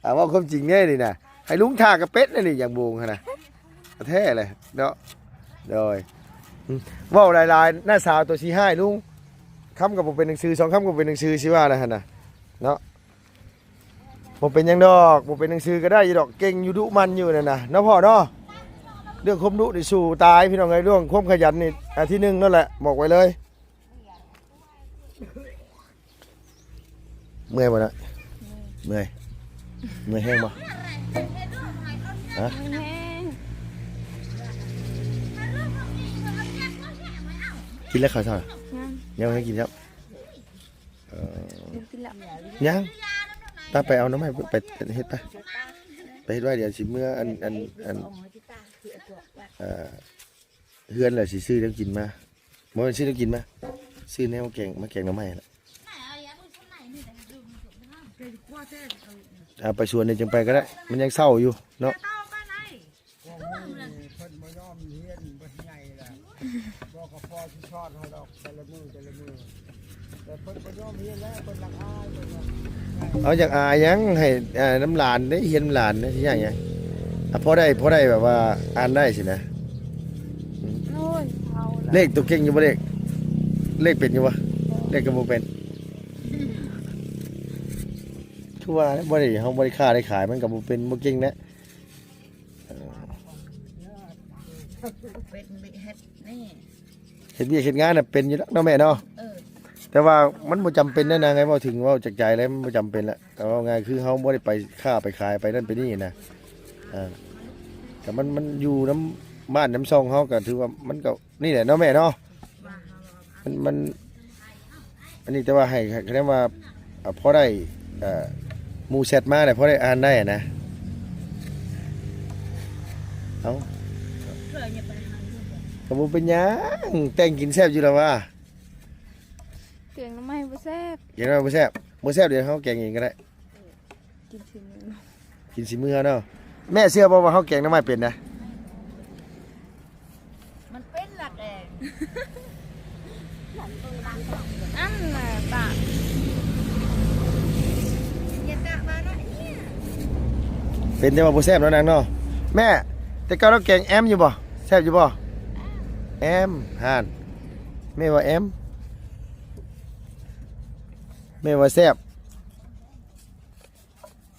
ອ່າ ເວົ້າຄວາມຈິງແດ່ນີ້ນະ ໃຫ້ລຸງຖ້າກະເປັດແດ່ນີ້ ຢາກໂບງຫັ້ນນະ ແທ້ເລີຍເນາະ. ໂດຍ ເວົ້າຫຼາຍໆ ນ້າສາວໂຕຊິຮ້າຍລຸງ ຄຳກໍບໍ່ເປັນໜັງສື ສອງຄຳກໍບໍ່ເປັນໜັງສື ຊິວ່າແລ້ວຫັ້ນນະເນາະ. ບໍ່ເປັນຫຍັງດອກ ບໍ່ເປັນໜັງສືກໍໄດ້ຢູ່ດອກ ເກັ່ງຢູ່ ດຸໝັ່ນຢູ່ນັ້ນນະ ເນາະພໍ່ເນາະ. ເລື່ອງຄວາມດຸນີ້ສູ້ຕາຍພີ່ນ້ອງເອີຍ ເລື່ອງຄວາມຂະຫຍັນນີ້ ອາ ທີໜຶ່ງນັ້ນແຫຼະ ບອກໄວ້ເລີຍ. ເມື່ອຍບໍ່ນະ? ເມື່ອຍ ເມື່ອຍແຮງບໍ່? ຮະ? ເມື່ອຍແຮງ. ກິນແລ້ວເຂົ້າເຊົ້າ? ຍັງ ຍັງບໍ່ໄດ້ກິນຊ້ຳ. ເອີ ຍັງ ຕາໄປເອົາໜໍ່ໄມ້ ໄປເຮັດໄປ ໄປເຮັດໄວ້ ດຽວຊິເມືອ ອັນ ອັນ ອັນ ເອີ ເຮືອນແລ້ວຊິຊື້ແນວກິນມາ ບໍ່ແມ່ນຊື້ແນວກິນມາ ຊື້ແນວແກງ ມາແກງໜໍ່ໄມ້ຫັ້ນແຫຼະ. ອ່າ ໄປສວນນີ້ຈັ່ງໄປກໍໄດ້ ມັນຍັງເຊົ້າຢູ່ເນາະ. ເພິ່ນບໍ່ຍອມຮຽນ ເພິ່ນໃຫຍ່ແລ້ວ ບໍ່ກໍພໍຊິສອນເຮົາດອກ ແຕ່ລະມື້ ແຕ່ລະມື້ ແຕ່ເພິ່ນບໍ່ຍອມຮຽນແລ້ວ ເພິ່ນລະອາຍ ເພິ່ນວ່າ ເອົາ ຢາກອາຍຫຍັງ ໃຫ້ ອ່າ ນຳຫຼານເດ້ ຮຽນນຳຫຼານເດ້ ຊິຍາກຫຍັງ. ອ່າ ພໍໄດ້ ພໍໄດ້ແບບວ່າອ່ານໄດ້ຊີ້ນະ. ໂອ້ຍ ເອົາລະ ເລກໂຕເກັ່ງຢູ່ບໍ່ ເລກ ເລກເປັນຢູ່ບໍ່? ເລກກໍບໍ່ເປັນ ຄືວ່າແຫຼະ ບໍ່ໄດ້ ເຮົາບໍ່ໄດ້ຄ້າໄດ້ຂາຍ ມັນກໍບໍ່ເປັນ ບໍ່ເກັ່ງແຫຼະ. ເອີ ເປັນເຮັດນີ້ ເຮັດວຽກເຮັດງານນະເປັນຢູ່ດອກເນາະແມ່ເນາະ. ເອີ ແຕ່ວ່າມັນບໍ່ຈຳເປັນນະນາງເອີຍ ເວົ້າເຖິງເວົ້າຈາກໃຈແລ້ວ ມັນບໍ່ຈຳເປັນລະ ແຕ່ວ່າງ່າຍຄືເຮົາບໍ່ໄດ້ໄປຄ້າໄປຂາຍໄປນັ້ນໄປນີ້ນະ. ເອີ ແຕ່ມັນ ມັນຢູ່ນຳບ້ານນຳຊ່ອງເຮົາ ກໍຖືວ່າມັນກໍນີ້ແຫຼະເນາະແມ່ເນາະ. ມັນ ມັນ ອັນນີ້ແຕ່ວ່າໃຫ້ ໃຫ້ຄະແນນວ່າ ອ່າ ພໍໄດ້ ເອີ ໝູ່ແຊັດມາແລ້ວ ພໍໄດ້ອ່ານໄດ້ນະ. ເອົ້າ ກໍບໍ່ເປັນຫຍັງ ແຕ່ງກິນແຊບຢູ່ລະວ່າ. ແກງໜໍ່ໄມ້ບໍ່ແຊບ ແກງໜໍ່ໄມ້ບໍ່ແຊບ ບໍ່ແຊບ ດຽວເຮົາແກງເອງກໍໄດ້. ກິນສີມື ກິນສີມືເຮົາເນາະ. ແມ່ເຊື່ອບໍ່ວ່າເຮົາແກງໜໍ່ໄມ້ເປັນນະ? ມັນເປັນລະແກງ ອັນນະປາກ ຢ່າກະມາເນາະເອີຍ. ເປັນແຕ່ວ່າບໍ່ແຊບເນາະນາງເນາະ. ແມ່ ແຕ່ເກົ່າລາວແກງແອມຢູ່ບໍ່? ແຊບຢູ່ບໍ່? ແອມ ຫັ້ນ ແມ່ວ່າແອມ ແມ່ວ່າແຊບ.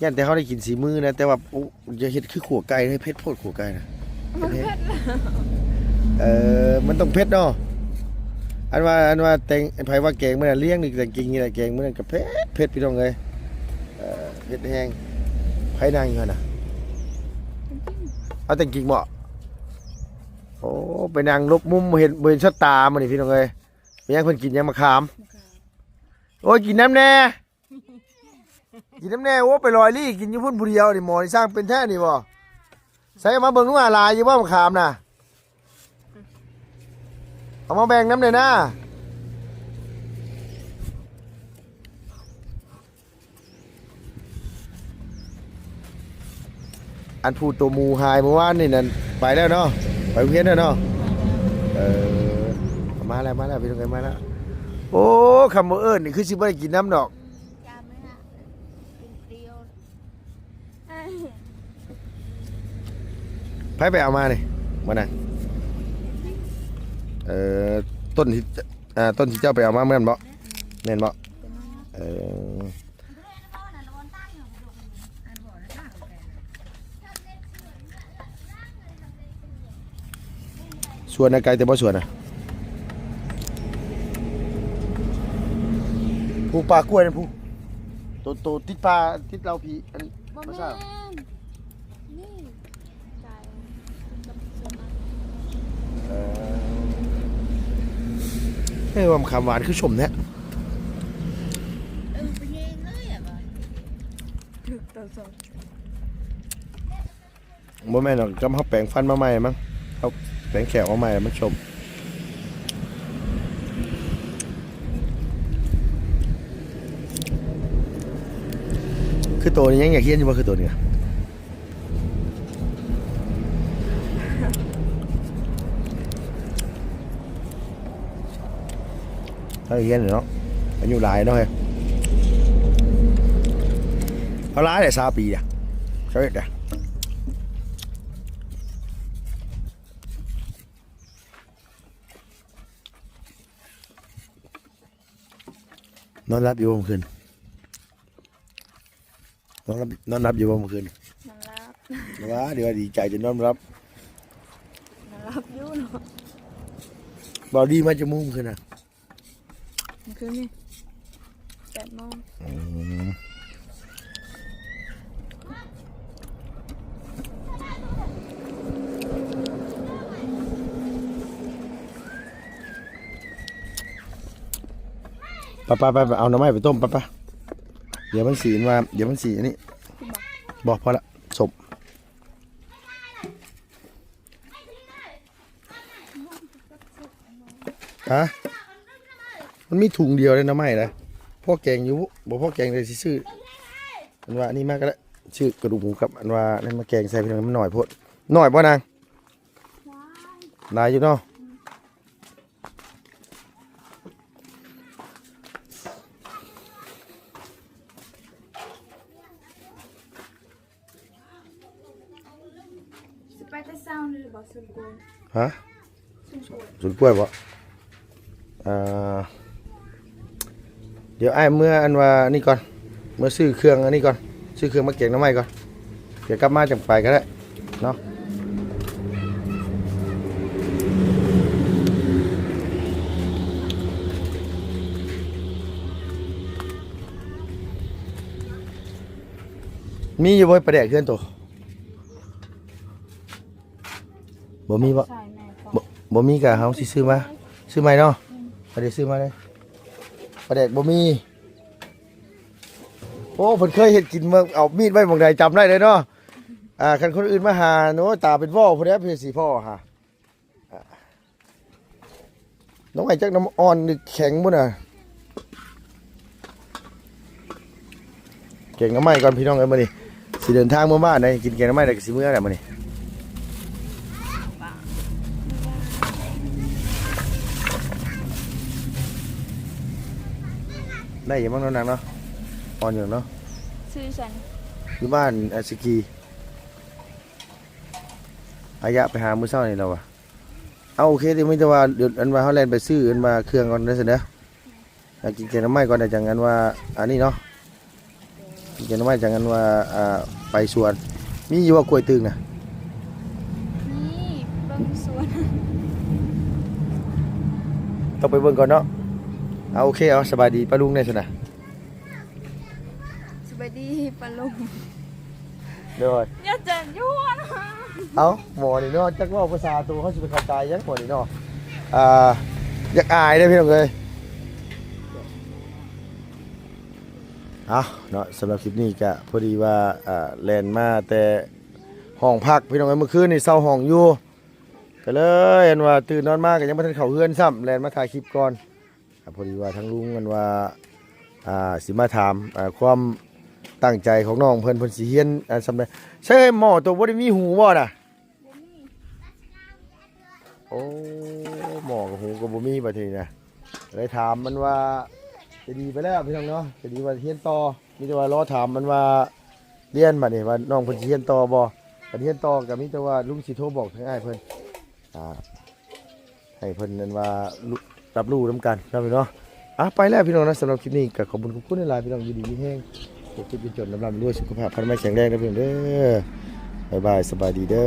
ຢ້ານແຕ່ເຮົາໄດ້ກິນສີມືນະ ແຕ່ວ່າ ໂອ້ ຢ່າເຮັດຄືຂົ້ວໄກ່ເດີ ເຜັດໂພດຂົ້ວໄກ່ນະ. ມັນເຜັດ ເອີ ມັນຕ້ອງເຜັດເນາະ. ອັນວ່າ ອັນວ່າແຕ່ງ ໃຜວ່າແກງມື້ນັ້ນລ້ຽງນີ້ ແຕ່ງກິນນີ້ແຫຼະ ແກງມື້ນັ້ນກໍເຜັດ ເຜັດ ພີ່ນ້ອງເອີຍ. ເອີ ເຜັດແຮງ. ໃຜນັ່ງຢູ່ຫັ້ນນະ? ເອົາແຕ່ງກິນບໍ? ໂອ້ ໄປນັ່ງຫຼົບມຸມ ບໍ່ເຫັນ ບໍ່ເຫັນຊະຕາມື້ນີ້ ພີ່ນ້ອງເອີຍ. ແມ່ນຫຍັງ ເພິ່ນກິນຫຍັງ? ໝາກຂາມ. ໂອ້ຍ ກິນນຳແດ່ ກິນນຳແດ່. ໂອ້ ໄປລອຍລີ້ກິນຢູ່ພຸ້ນຜູ້ດຽວນີ້ ໝໍນີ້ຊ່າງເປັນແທ້ນີ້ບໍ? ໃສ່ ເອົາມາເບິ່ງດູຫາ ຫຼາຍຢູ່ບໍ່ ໝາກຂາມນະ? ເອົາມາແບ່ງນຳແດ່ນາ. ອັນຜູ້ໂຕໝູຫາຍມື້ວານນີ້ນັ້ນ ໄປແລ້ວເນາະ ໄປໂຮງຮຽນແລ້ວເນາະ. ເອີ ມາແລ້ວ ມາແລ້ວ ພີ່ນ້ອງເອີຍ ມາແລ້ວ. ໂອ້ ຄຳບໍ່ເອີ້ນນີ້ຄືຊິບໍ່ໄດ້ກິນນຳດອກ. ໃຜໄປເອົາມານີ້? ມານະ ເອີ ຕົ້ນທີ່ ອ່າ ຕົ້ນທີ່ເຈົ້າໄປເອົາມາມື້ນັ້ນບໍ? ແມ່ນບໍ? ເອີ ສວນນະ ໄກແຕ່ບໍ່ສວນນະ? ພູປ່າກ້ວຍນະ ພູ ໂຕ ໂຕຕິດປ່າ ຕິດເຫຼົ່າຜີ ອັນ ບໍ່ແມ່ນ ນີ້ ໄກ ເອີ ເອີ ວ່າໝາກຂາມຫວານຄືສົ້ມແທ້. ເອີ ໄປແຍງເລີຍ ຖືກຕາສອງ. ບໍ່ແມ່ນດອກ ຈຳເຮົາແປງຟັນມາໃໝ່ມັ້ງ ເຮົາແປງແຂ້ວມາໃໝ່ ມັນສົ້ມ. ຄືໂຕນີ້ຍັງຢາກຮຽນຢູ່ບໍ່? ຄືໂຕນີ້ນະ ເຮົາຮຽນເນາະ ອາຍຸຫຼາຍເນາະເຮີຍ. ເອົາຫຼາຍແລ້ວ ຊາວປີນະ ຊາວເອັດນະ. ນອນຫຼັບຢູ່ບໍ່ມື້ຄືນ? ນອນຫຼັບ ນອນຫຼັບຢູ່ບໍ່ມື້ຄືນ? ນອນຫຼັບ. ວ່າ ດຽວວ່າດີໃຈຈົນນອນບໍ່ຫຼັບ. ນອນຫຼັບຢູ່ເນາະ. ເບົາດີມາຈັກໂມງມື້ຄືນນະ? ມື້ຄືນນີ້ແປດໂມງ. ອືມ ໄປໆໆ ເອົາໜໍ່ໄມ້ໄປຕົ້ມ ໄປໆ. ດຽວມັນຊິອັນວ່າ ດຽວມັນຊິອັນນີ້. ບໍ່ ພໍລະ ສົມ. ຮະ? ມັນມີຖົງດຽວເດ້ໜໍ່ໄມ້ນະ. ພໍແກງຢູ່ ບໍ່ພໍແກງເລີຍຊິຊື້. ອັນວ່າອັນນີ້ມາກໍໄດ້ ຊື້ກະດູກໝູກັບອັນວ່ານັ້ນມາແກງໃສ່ ພີ່ນ້ອງ ມັນໜ້ອຍໂພດ. ໜ້ອຍບໍ່ນາງ? ຫຼາຍຢູ່ເນາະ. ຊິໄປແຕ່ເຊົ້ານີ້ບໍ່? ສວນກ້ວຍ. ຮະ? ສວນກ້ວຍ. ສວນກ້ວຍບໍ່? ອ່າ ດຽວອ້າຍເມືອອັນວ່ານີ້ກ່ອນ ເມືອຊື້ເຄື່ອງອັນນີ້ກ່ອນ ຊື້ເຄື່ອງມາແກງໜໍ່ໄມ້ກ່ອນ ດຽວກັບມາຈັ່ງໄປກໍໄດ້ເນາະ. ມີຢູ່ບໍ່ປາແດກເຮືອນໂຕ? ບໍ່ມີບໍ່? ບໍ່ ບໍ່ມີກະເຮົາຊິຊື້ມາ ຊື້ໃໝ່ເນາະ. ອືມ ປາແດກຊື້ມາເລີຍ ປາແດກບໍ່ມີ. ໂອ້ ເພິ່ນເຄີຍເຮັດກິນ ເບິ່ງເອົາມີດໄວ້ໝ່ອງໃດຈຳໄດ້ເລີຍເນາະ. ອ່າ ຄັນຄົນອື່ນມາຫາ ໂອ້ຍ ຕາເປັນວໍພຸ້ນແຫຼະ ເພິ່ນຊິພໍຫາ. ນ້ອງໄອຈັກນ້ຳອ່ອນຫຼືແຂງພຸ້ນນະ. ແກງໜໍ່ໄມ້ກ່ອນພີ່ນ້ອງເອີຍ ມື້ນີ້ຊິເດີນທາງເມືອບ້ານໃດ໋ ກິນແກງໜໍ່ໄມ້ແລ້ວກໍຊິເມືອແຫຼະມື້ນີ້. ໄດ້ຢູ່ມັ້ງເນາະນາງເນາະ ອ່ອນຢູ່ເນາະ. ຊື່ຫຍັງ? ຢູ່ບ້ານອາຊີກີ ອາຍະໄປຫາມື້ເຊົ້ານີ້ແລ້ວວະ. ເອົາ ໂອເຄ ມີແຕ່ວ່າ ອັນວ່າເຮົາແລ່ນໄປຊື້ອັນວ່າເຄື່ອງກ່ອນເດີຊັ້ນເດີ. ອ່າ ກິນແກງໜໍ່ໄມ້ກ່ອນ ແລ້ວຈັ່ງອັນວ່າອັນນີ້ເນາະ ກິນແກງໜໍ່ໄມ້ຈັ່ງອັນວ່າ ອ່າ ໄປສວນ. ມີຢູ່ບໍ່ກ້ວຍຕຶງນະ? ມີ ເບິ່ງສວນ ຕ້ອງໄປເບິ່ງກ່ອນເນາະ. ເອົາ ໂອເຄ ເອົາ ສະບາຍດີປ້າລຸງແດ່ຊັ້ນນະ. ສະບາຍດີປ້າລຸງ. ໂດຍ ຢ່າຈະຍົວນ. ເອົ້າ ໝໍນີ້ເນາະ ຈັກເວົ້າພາສາໂຕເຮົາຊິໄປເຂົ້າໃຈຫຍັງໝໍນີ້ເນາະ. ອ່າ ຢາກອາຍເດ້ພີ່ນ້ອງເອີຍ. ເອົາເນາະ ສຳລັບຄລິບນີ້ກະພໍດີວ່າ ອ່າ ແລ່ນມາແຕ່ຫ້ອງພັກພີ່ນ້ອງເອີຍ. ມື້ຄືນນີ້ເຊົ່າຫ້ອງຢູ່ ກະເລີຍອັນວ່າຕື່ນນອນມາກະຍັງບໍ່ທັນເຂົ້າເຮືອນຊ້ຳ ແລ່ນມາຖ່າຍຄລິບກ່ອນ. ອ່າ ພໍດີວ່າທາງລຸງອັນວ່າ ອ່າ ຊິມາຖາມ ອ່າ ຄວາມຕັ້ງໃຈຂອງນ້ອງເພິ່ນ ເພິ່ນຊິຮຽນ ອ່າ ສ່ຳໃດ. ໃຊ້ໝໍໂຕບໍ່ໄດ້ມີຫູບໍ່ນະ? ບໍ່ມີ. ໂອ້ ໝໍກັບຫູກໍບໍ່ມີບັດນີ້ນະ. ເລີຍຖາມມັນວ່າ ໃຈດີໄປແລ້ວພີ່ນ້ອງເນາະ ໃຈດີວ່າຮຽນຕໍ່. ມີແຕ່ວ່າລໍຖາມມັນວ່າຮຽນບັດນີ້ ວ່ານ້ອງເພິ່ນຊິຮຽນຕໍ່ບໍ່? ຄັນຮຽນຕໍ່ກໍມີແຕ່ວ່າລຸງຊິໂທບອກທາງອ້າຍເພິ່ນ ອ່າ ໃຫ້ເພິ່ນນັ້ນວ່າ ຮັບຮູ້ນຳກັນເນາະພີ່ນ້ອງເນາະ. ອ່ະ ໄປແລ້ວພີ່ນ້ອງນະ ສຳລັບຄລິບນີ້ກໍຂອບຄຸນ ຂອບຄຸນຫຼາຍໆ ພີ່ນ້ອງ ຢູ່ດີມີແຮງ ເຮັດເຈັບເຮັດຈົນ ລ່ຳໆລວຍ ສຸຂະພາບພັນລະໄມແຂງແຮງເດີພີ່ນ້ອງເດີ. ບາຍບາຍ ສະບາຍດີເດີ.